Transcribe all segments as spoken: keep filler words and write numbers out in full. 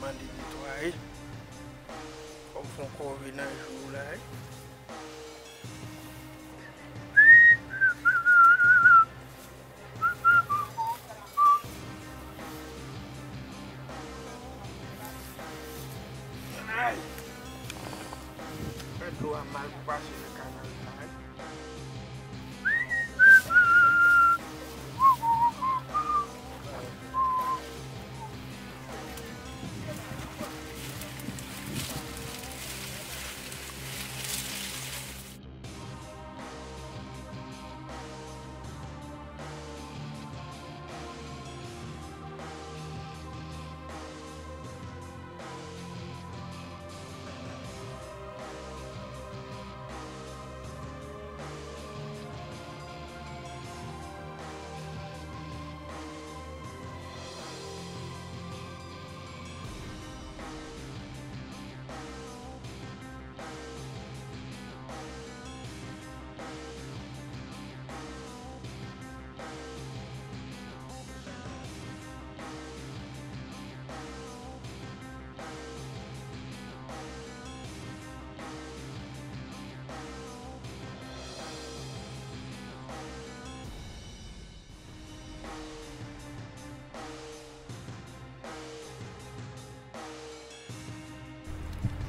Mande de twa, wi. Fò m fè yon kòve nan jou la, wi. Ay! Fè dlo a mal pou pase nan kanal la, wi.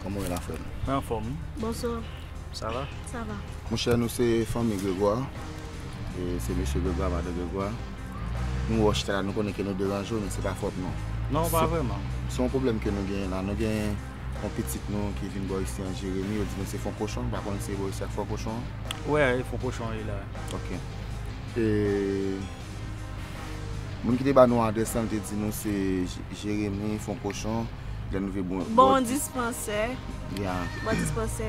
Kòman w ye la, frè m? Mwen anfòm, wi. Bonswa. Sa va? Sa va. Monchè, nou se fanmi Gregoire. E se mesye Gregoire, madan Gregoire. Nou wè w chita la, nou konnen ke nou deranje w, men se pa fòt nou. Non, pa vrèman. Se yon pwoblèm ke nou genyen la. Nou genyen yon pitit nou ki vin bò isi an, Jeremi. Yo di nou se fon kochon. M pa konn si se bò isi a fon kochon. Wè, e fon kochon li la. Ok. E moun ki te ba nou adrès lan, li te di nou se J-, Jeremi, fon kochon. Lè nou vin bon, bon dispansè. Ya. Bon dispansè.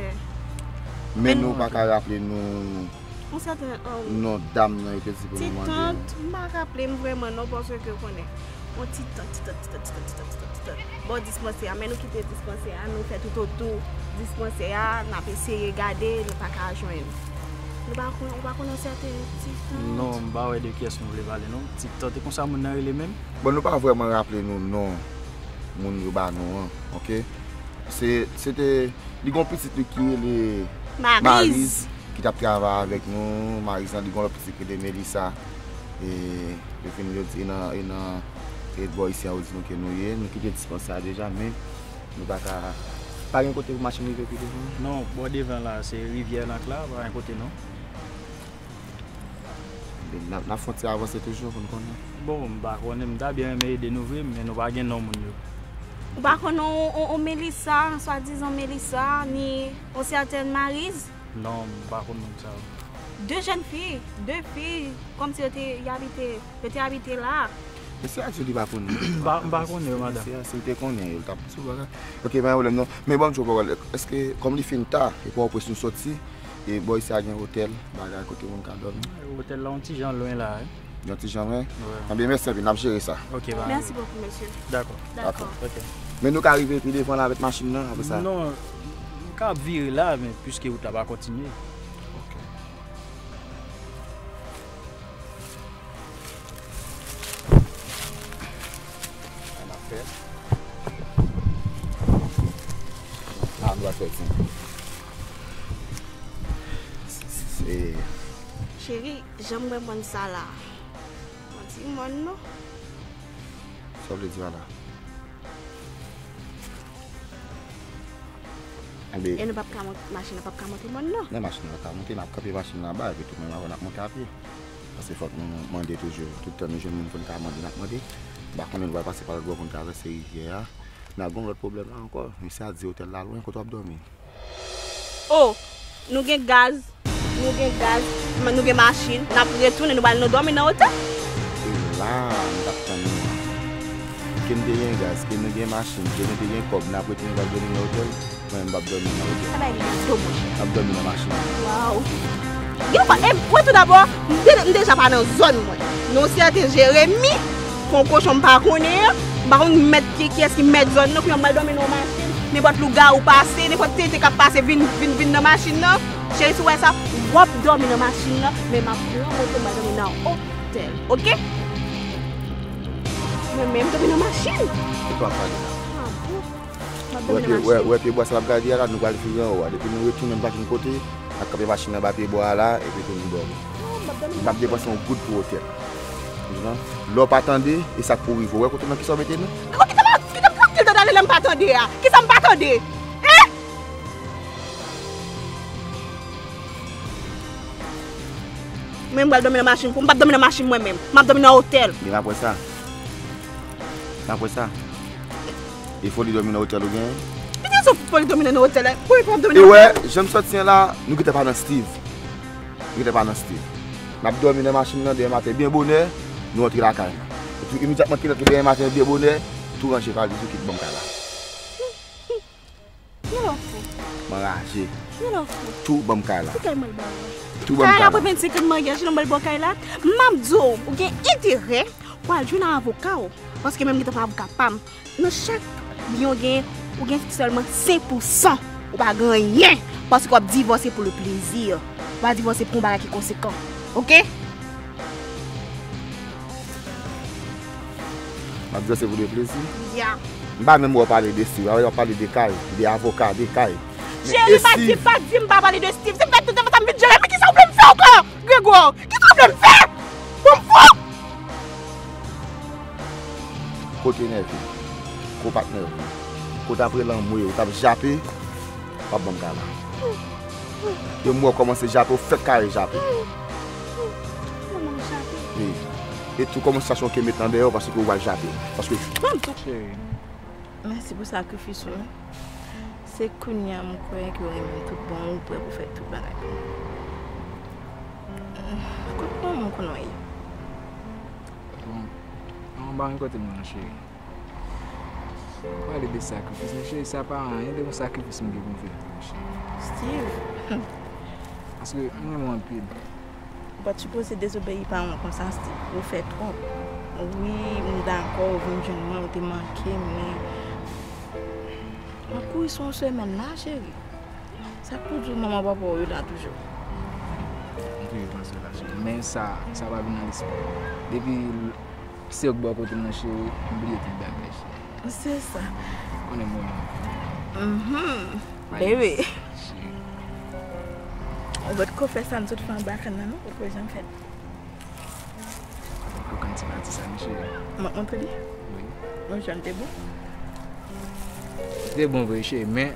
Men nou pa ka raple nou yon sèten, um, non dam nan yo te di pou nou mande. Ti tant, m pa raple m vrèman non, paske w konnen. Yon ti tant, ti tant, ti tant, ti tant, ti tant, ti tant, ti tant. Bon dispansè a, men nou kite dispansè a, nou fè toutotou dispansè a, n ap eseye gade, nou pa ka jwenn. Nou pa konn, ou pa konn yon sèten ti tant? Non, m pa wè de kiyès nou vle pale non. Ti tant, e konsa moun nan rele menm? Bon, nou pa vrèman raple nou non moun yo ba nou an, ok? Se, se te, li gon pitit li ki rele Mariz. Mariz, ki t ap travay avèk nou. Mariz lan, li gon lòt pitit ki rele Melissa. E yo vin, yo di, e nan, e nan, e bò isi a, yo di nou ke nou ye. Nou kite dispansè a deja, men nou pa ka, pa gen kote pou machin rive pi devan. Non, bò devan la, se rivyè lan k la, pa gen kote non. N ap, n ap fè yon ti avanse toujou pou n konnen. Bon, m pa konnen, m ta byen renmen ede nou vre, men nou pa gen non moun yo. Ou pa konn on, on, on Melissa, swadizan Melissa, ni on sètèn Mariz? Non, m pa konn moun sa yo. De jèn fi, de fi, kòmsi yo te, y abite, yo te abite la. Mesye a di li pa konnen. M pa, m pa konnen yo, madanm. Mesye a, si l te konnen, yo, l t ap di w bagay. Ok, pa gen pwoblèm non. Men ban m di w pawòl, èske, kòm li fin ta, e Pòtoprens nou soti, e bò isi a gen otèl, bagay kote moun ka dòmi? Otèl la yon ti jan lwen la, wi. Yon ti jan lwen? Wi. Anben, mèsi anpil, n ap jere sa. Ok, pa. Mèsi bokou, mesye. Dakò. Dakò. Ok. Men nou ka rive pi devan la avèk machin nan, apre sa? Non, nou ka ap vire la, men piske wout la pa kontinye. Ok. Sa n ap fè? A, nou va fè ti. Se Cheri, jan m wè mòn sa la, yon ti mòn non. Sa w vle di pa la? Anben. E nou p ap ka mont-, machin nan p ap ka monte mòn nan? Non, machin nan pa ka monte, n ap kanpe machin nan anba, epi tou menm apre n ap monte a pye. Paske fòk nou mande toujou, tout tan nou jwenn moun pou n ka mande, n ap mande. M pa konnen nou pral pase pa lòt bò pou n travèse rivyè a. N ap gen yon lòt pwoblèm la ankò. Mesye a di otèl la lwen, kote w ap dòmi? O, nou gen gaz, nou gen gaz, ma-, nou gen machin, n ap retounen, nou pral nou dòmi nan otèl. E la, m t ap tann nou an. Ke n te gen gaz, ke nou gen machin, ke nou te gen kòb, n ap retounen, n ap dòmi nan otèl. Mwen, m p ap dòmi nan otèl. Sa bay gado, monchè. M ap dòmi nan machin. Waw. Gen pa, e, mwen tou dabò, m de-, m deja pa nan zòn mwen. Non, sèten Jeremi, fon kochon m pa konnen an. M pa konn mèt ki, kiyès ki mèt zòn nan, kounye a m pral dòmi nan yon machin. Nenpòt lougawou pase, nenpòt tenten k ap pase vin, vin, vin nan machin nan. Cheri, si w wè sa, w ap dòmi nan machin nan, men m ap pran moto m pral dòmi nan otèl, oke? Mwen menm dòmi nan machin. Ki pa pale la? Ah, M ap dòmi nan machin. Wè, wè pye bwa sa l ap gade a la, nou pral vire anwo a. Depi nou retounen, nou pa jwenn kote, n ap kanpe machin anba pye bwa a la, epi tou nou dòmi. Non, m ap dòmi nan machin. M p ap depanse yon goud pou otèl. Lè w pa tande, e sa k pou rive w. Wè kote nan kisa w mete nou? Kisa m, kisa m, kisa m t ale lè m pa tande a? Kisa m pa tande? Hein? Mwen, m pral dòmi nan machin pou m p ap dòmi nan machin mwen menm. M ap dòmi nan otèl. Men apre sa, apre sa, e foli dòmi nan otèl ou genyen? Ki kesyon foli dòmi nan otèl la? Pou m p ap dòmi nan otèl? E wè, jan m sòti an la, nou gentan pa nan Steve. Nou gentan pa nan Steve. N ap dòmi nan machin nan demen maten byen bonè, nou antre lakay nou. Epi imedyatman ke n antre demen maten byen bonè, tou ranje valiz ou kit ban m kay la. Kilè w fou? M anraje. Kilè w fou? Tou ban m kay la. Ki kay mwen ba ou? Tou ban m kay la. Kay la apre vennsenk an maryaj, non, mwen ba w kay la. M ap di w, ou gen enterè pou al jwenn avoka w. Paske menm gentan pa avoka pa m. Nan chak byen w gen, ou gen sèlman senk pou san. Ou pa gen anyen. Paske w ap divòse pou le plezi. Ou pa divòse pou yon bagay ki konsekan. Oke? M ap di w se pou de plezi. Ya. M pa menm wè w pale de Steve, w ap pale de kay, de avoka, de kay. Cheri, pa di, pa di m pa pale de Steve. Se fè tout tan sa m vin jere, men kisa w vle m fè ankò, Gregor? Kisa w vle m fè? Bon, m fou! Kote nève? Ko pa t nève? Ko t ap rele anmwe, ou t ap jape? W ap ban m kay la. Yo m wè w kòmanse jape, ou fèk kare jape. Wi. E tou kòman sitiyasyon ke met nan dèyè w paske ou pral jape. Paske. Cheri, mèsi pou sakrifis ou. Se kounye a m kwè ke w renmen m tout bon, ou prè pou fè tout bagay pou mwen. Kot manman w konnen w ye? Bon, manman m pa konn kote m nan, cheri. Pale de sakrifis, men cheri, sa pa anyen devan sakrifis m gen pou m fè pou ou, cheri. Steve. Paske m renmen w anpil. Ou pa t sipoze dezobeyi paran w konsa, Steve. Ou fè twòp. Wi, m dakò, ou vin jwenn mwen, ou te manke m, men m ap kouri sou yon semèn la, cheri. Sa k pou di w manman papa w yo la toujou? M toujou panse w la, cheri. Men sa, sa pa vin nan lespri m. Depi Se w k bò kote m nan, cheri, m bliye tout bagay, cheri. Se sa. Konnen mwen menm. Mhm. Baby. Cheri. Ou potko fè sa n sot fè anba kann nan, non? Ou potko janm fè l. Ou konn ti pati sa, men cheri. Mwen montre li? Wi. Mwen jan te bon. Te bon vre, cheri, men.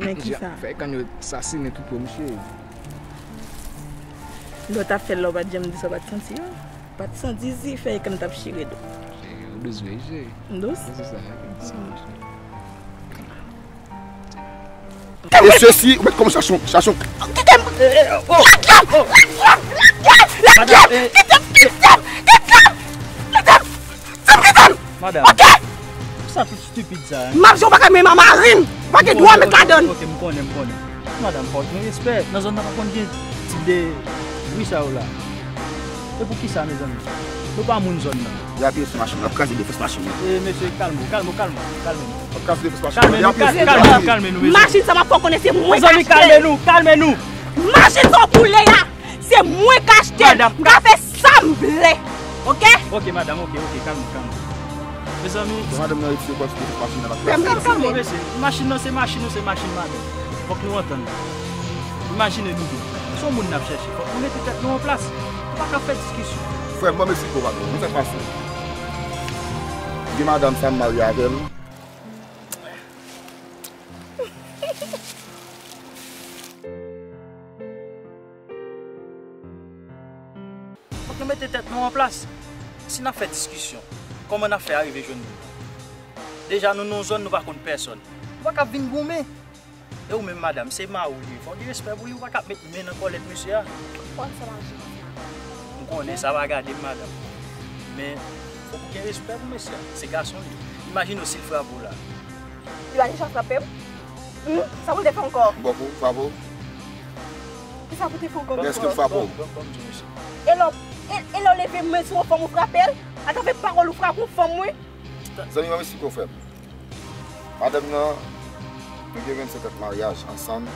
Men ki sa? Fè kann yo sasinen tout po m, cheri. Lè w t ap fè l la, ou pa t janm di sa w pa t santi yo? Pa t santi si fèy kann t ap chire dlo. Cheri, ou dous vre, cheri. M dous? Se sa, wi, sa, cheri. E sesi, ou mèt kòmanse chache yon, chache yon. Kite m! Kite m! Kite m! Kite m! Kite m! Kite m! Kite m! Kite m! Kite m! Madam. Oke? Sa tout stupid sa, hein? M ap jwe yon bagay men mari m. Ou pa gen dwa met ladan. Ok, m konnen, m konnen. Madanm, fòk gen respè. Nan zòn nan pa konn gen tip de bri sa yo la. E poukisa, mezanmi? Nou pa moun zòn nan. Li apiye sou machin nan, l ap kraze defans machin nan. E, mesye, kalme w, kalme w, kalme w, kalme nou. L ap kraze defans machin nan. Kalme nou, kalme nou, kalme nou, mesye. Machin sa m ap fè w konnen se mwen ki achte l. Mezanmi, kalme nou, kalme nou. Machin sa w boule a, se mwen k achte l. M ka fè sa m vle. Oke? Oke, madanm, oke, oke, kalme, kalme. Mezanmi. Bon, madanm nan retire kò l sou defans machin nan, pa. Kalme, kalme. Bon, mesye, machin nan se machin ou, se machin madanm. Fòk nou antann. Imajine nou de. Se yon moun n ap chèche. Fòk nou mete tèt nou an plas. Nou pa ka fè diskisyon. Frè m, ban m esplike w, patwon. Konn sa k pase? Gen madanm sa m marye avè l. Fòk nou mete tèt nou an plas. Si n ap fè diskisyon, kòman n ap fè arive jwenn moun nan? Deja, nou nan yon zòn nou pa konn pèsòn. Nou pa ka vin goumen. E ou menm, madanm, se mari w li ye. Fò w gen respè pou li, ou pa ka ap met men nan kòlèt mesye a. Ou konn sa m ap jere. M konnen sa pa gade m, madanm. Men, fòk ou gen respè pou mesye a. Se gason li ye. Imajine w si l frape w la. Li pa deja frape m? Hmm? Sa pou l te fè ankò? M bò pou frape w. Kisa pou te fè ankò? Men èske m frape w? Bon, bon, bon, bon, bon, bon. E lè w, e, e lè w leve men sou yon fanm ou frape l? Atravè pawòl ou frape yon fanm, wi. Zanmi, ban m esplike w, frè m. Madanm nan, nou gen vennsenk an maryaj ansanm,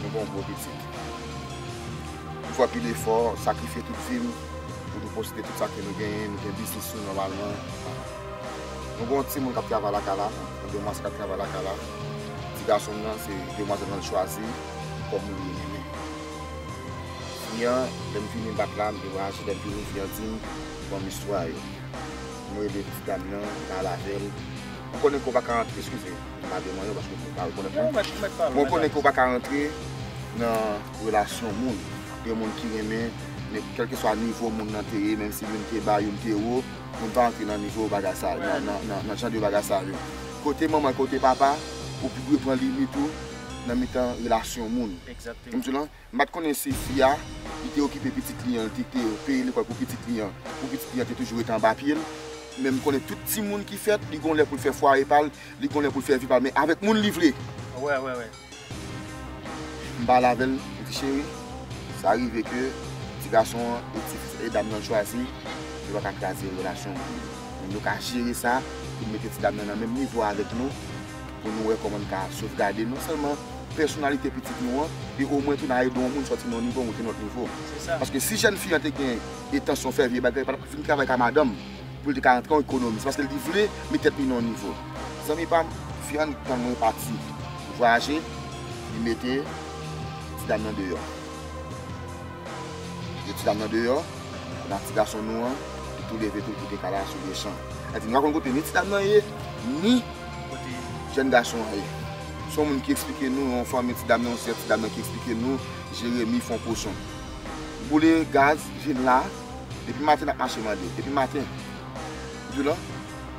nou gen yon gwo pitit. Nou fè anpil efò, sakrifye tout vi m pou nou posede tout sa ke nou genyen, nou gen biznis nou nòmalman. Nou gen yon timoun k ap travay lakay la, yon demwazèl k ap travay lakay la. Ti gason m nan, se demwazèl nan l chwazi kòm moun li renmen. Fi an, lè m fini m bat la, m te voyaje, lè m fini, fi an di m, ban m istwa yo. M rele ti dam nan, m pale avè l. Ou konnen ke w pa ka antre, eskize, m pa gen manyen paske w pa rekonèt mwen. Mwen konnen ke w pa ka antre nan relasyon moun. Gen moun ki renmen, men kèlkeswa nivo moun nan te ye, menm si youn te ba, youn te wo, moun pa antre nan nivo bagay sa, nan, nan, nan, nan jan de bagay sa yo. Kote manman, kote papa, ou pi dwe pran limit ou nan mitan relasyon moun. Ou konprann? M pa t konnen si fi a, li te okipe pitit li an, li te peye lekòl pou pitit li an, pou pitit li an te toujou rete anba pye l. Men m konnen tout timoun ki fèt, li gon lè pou l fè fwaye pa l, li gon lè pou l fè vi pa l, men avèk moun li vle. Wè, wè, wè. M pale avè l, m di, cheri, sa rive ke ti gason an e ti fi, e dam nan chwazi, yo pa ka kraze relasyon moun yo. Men nou ka jere sa, pou n mete ti dam nan nan menm nivo avèk nou, pou nou wè kòman n ka sovgade non sèlman pèsonalite pitit nou an, e omwen tou n a ede yon moun sòti nan yon nivo, monte nan yon lòt nivo. Paske si jèn fi an te gen entansyon fè vye bagay, pa t ap vin travay ka madanm, pou l te ka rantre yon ekonomi. Se paske l te vle met tèt li nan yon nivo. Zanmi pa m, fi an tann mwen pati. Li vwayaje, li mete ti dam nan deyò. Li mete ti dam nan deyò, kounye a ti gason nou an, li tou leve tou, li kite kay la sou Dechan. Sa di, nou pa konn kote ni ti dam nan ye, ni jèn gason an ye. Se yon moun ki eksplike nou, yon fanmi ti dam nan, yon sè ti dam nan ki eksplike nou, Jeremi Fonkochon. Boule gaz, vin la, depi maten n ap mache mande, depi maten. Di w la,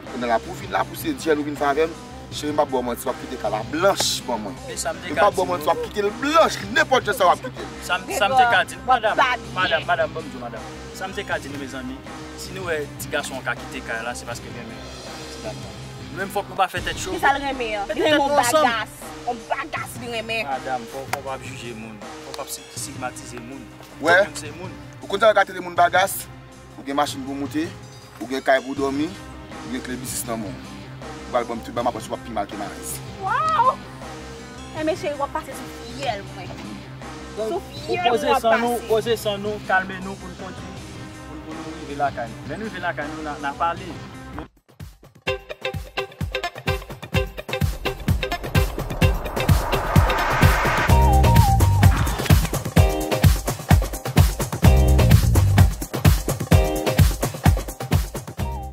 kounye a la, pou vin la, pou se dyèl ou vin fè avè m, cheri, m p ap ba w manti, w ap kite kay la blanch ban mwen. M p ap ba w manti, w ap kite l blanch, nenpòt jan sa w ap kite l. Sa m, sa m te ka di, madanm, madanm, madanm, ban m di w, madanm. Sa m te ka di nou, mezanmi, si nou wè ti gason an ka kite kay la, se paske l renmen ti dam nan. Nou menm, fòk nou pa fè tèt cho. Kisa l renmen an? Li renmen yon bagas. Yon bagas li renmen. Madanm, fò, fò w pa ap jije moun. Fò w pa ap stigmatize moun. Tout moun se moun. Ou konn sa yo ka trete moun bagas? Ou gen machin pou w moute, ou gen kay pou w dòmi, ou gen kle biznis nan men w. Ou pral ban m tout bagay, m ap wè si w ap pi mal ke Maris. Waw! Enben cheri, w ap pase sou fyèl mwen. Sou fyèl mwen w ap pase. Poze san nou, poze san nou, kalme nou pou n kondui, pou n, pou nou rive lakay nou. Lè n rive lakay nou, n a, n a pale.